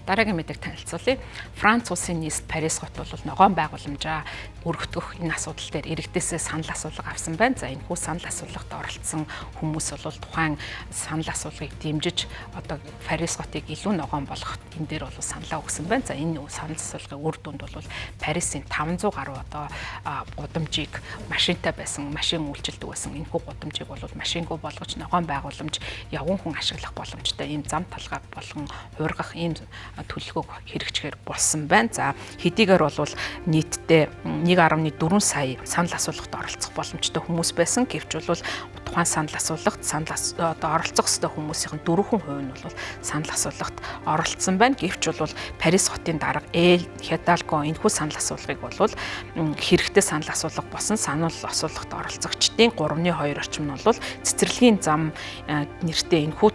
Дараагийн мэдээг танилцуулъя. Франц улсын нийслэл Парис хот бол ногоон байгууламжаа өргөтгөх энэ асуудал дээр иргэдээсээ санал асуулга авсан байна. За, энэхүү санал асуулгад оролцсон хүмүүс бол тухайн санал асуулгыг дэмжиж, одоо Парис хотыг илүү ногоон болгох энэ дээр бол саналаа өгсөн байна. За, энэ санал асуулгын үр дүнд бол Парисын 500 гаруй одоо гудамжийг машинтай байсан, машин үйлчилдэг байсан энэхүү гудамжийг бол машингүй болгож, ногоон байгууламж, явган хүн ашиглах боломжтой ийм зам талбай болгон хувиргах ийм төлөвлөгөөг хэрэгжихээр болсон байна. За, хэдийгээр бол нийтдээ 1.4 сая санал асуулгад оролцох боломжтой хүмүүс байсан. Гэвч бол тухайн санал асуулгад санал одоо оролцох ёстой хүмүүсийн 4% нь бол санал асуулгад оролцсон байна. Гэвч бол Парис хотын дарга Эн Хидалго энэхүү санал асуулгыг бол хэрэгтэй санал асуулга болсон. Санал асуулгад оролцогчдын 3.2 орчим нь бол цэцэрлэгийн зам нэртэй энэхүү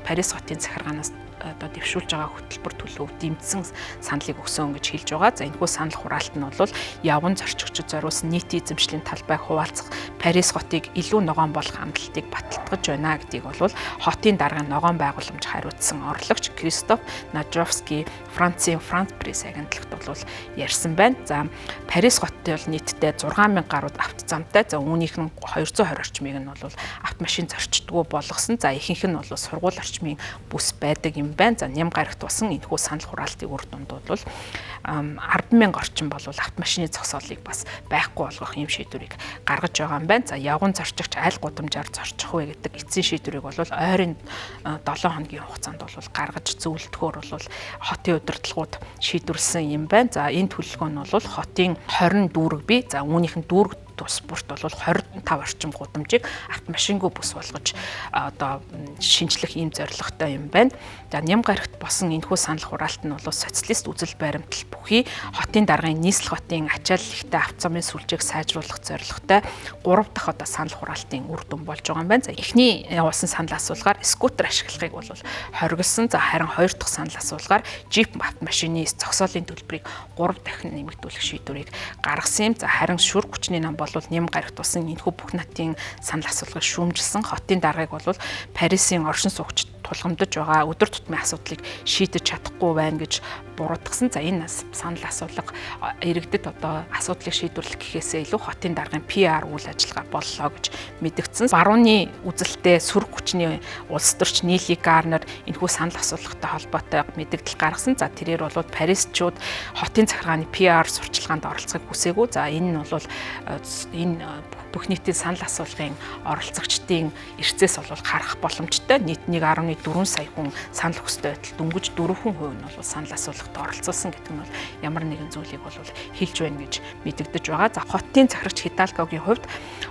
Парис хотын захиргаанаас одоо дэвшүүлж байгаа хөтөлбөр төлөв дэмжсэн саналыг өгсөн гэж хэлж байгаа. За, энэхүү санал хураалт нь бол явган зорчигчид зориулсан нийтийн эзэмшлийн талбайг хуваалцах, Парис хотыг илүү ногоон болгох амлалтыг баталгаж байна гэдгийг бол хотын даргын ногоон байгууламж хариуцсан орлогч Кристоф Нажовски Францын Франц Пресс агентлагт бол ярьсан байна. За, Парис хотод бол нийтдээ 6000 гаруй автозамтай. За, үүнийх нь 220 орчмыг нь бол автомашин зорчдгоо болгосон. За, ихэнх нь бол сургууль орчмын бүс байдаг юм байна. За, ням гарагт болсон энэхүү санал хураалтын үр дүнд бол 10,000 орчим бол автомашины зогсоолыг бас байхгүй болгох ийм шийдвэрийг гаргаж байгаа юм байна. За, явган зорчигч аль гудамжаар зорчих вэ гэдэг эцсийн шийдвэрийг бол ойрын 7 хоногийн хугацаанд бол гаргаж зөвлөдөхөөр бол хотын удирдлагууд шийдвэрлэсэн юм байна. За, энэ төлөвлөгөө нь бол хотын 20 дүүрэг бий. За, үүнийх нь дүүрэг тус бүрт бол 25 орчим гудамжийг автомашингүй бүс болгож одоо шинжлэх ийм зорилготой юм байна. За, ням гарагт босон энэхүү санал хураалт нь бол социалист үзэл баримтлал бүхий хотын даргын нийслэл хотын ачаал ихтэй автозамын сүлжээг сайжруулах зорилготой 3 дахь одоо санал хураалтын үр дүн болж байгаа юм байна. За, эхний явуулсан санал асуулгаар скутер ашиглахыг бол хориглосон. За, харин хоёр дахь санал асуулгаар джип автомашины зогсоолын төлбөрийг 3 дахин нэмэгдүүлэх шийдвэрийг гаргасан юм. За, харин шүрэг хүчний нам бол ням гарагт болсон энэхүү бүх нутгийн санал асуулгыг шүүмжилсэн. Хотын даргаыг бол Парисын оршин суугчид тулгамдаж байгаа өдөр тутмын асуудлыг шийдэж чадахгүй байна гэж буруутгасан. За, энэ санал асуулга иргэдэд одоо асуудлыг шийдвэрлэх гэхээсээ илүү хотын даргын PR үйл ажиллагаа боллоо гэж мэдэгдсэн. Барууны үзэлтэй сөрөг хүчний улс төрч Нили Гарнер энэхүү санал асуулгатай холбоотой мэдэгдэл гаргасан. За, тэрээр бол Парисчууд хотын захиргааны PR сурталчилгаанд оролцохыг хүсээгүй. За, энэ нь бол энэ бүх нийтийн санал асуулгын оролцогчдын эрцээс бол харах боломжтой. Нийт 1.4 сая хүн санал өгсөй байтал дөнгөж 4% нь бол санал асуулгад оролцуулсан гэдэг нь бол ямар нэгэн зүйлийг бол хэлж байна гэж мэдэгдэж байгаа. За, хотын захирагч Хидалгогийн хувьд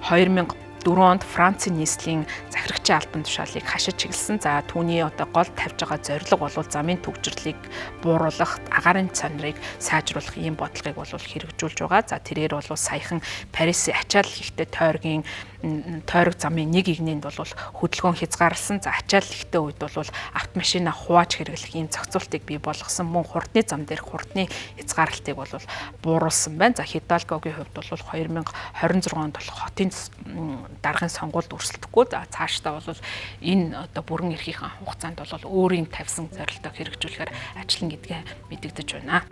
2004 онд Францын нийслэлийн захирагчийн албан тушаалыг хашиж чиглэсэн. За, түүний одоо гол тавьж байгаа зорилго бол замын түгжрэлийг бууруулах, агаарын чанарыг сайжруулах ийм бодлогыг бол хэрэгжүүлж байгаа. За, тэрээр бол саяхан Парисын ачаал ихтэй тойргийн тойрог замын нэг игнэнд бол хөдөлгөөн хязгаарласан. За, ачаал ихтэй үед бол автомашина хувааж хэрэглэх ийм зохицуултыг бий болгосон. Мөн хурдны зам дээрх хурдны хязгаарлалтыг бол бууруулсан байна. За, Хидалгогийн хувьд бол 2026 онд болох хотын даргын сонгуульд өрсөлдөхгүй. За, цаашдаа бол энэ одоо бүрэн эрхийнхээ хугацаанд бол өөрийн тавьсан зорилтоо хэрэгжүүлэхээр ажиллана гэдгээ мэдэгдэж байна.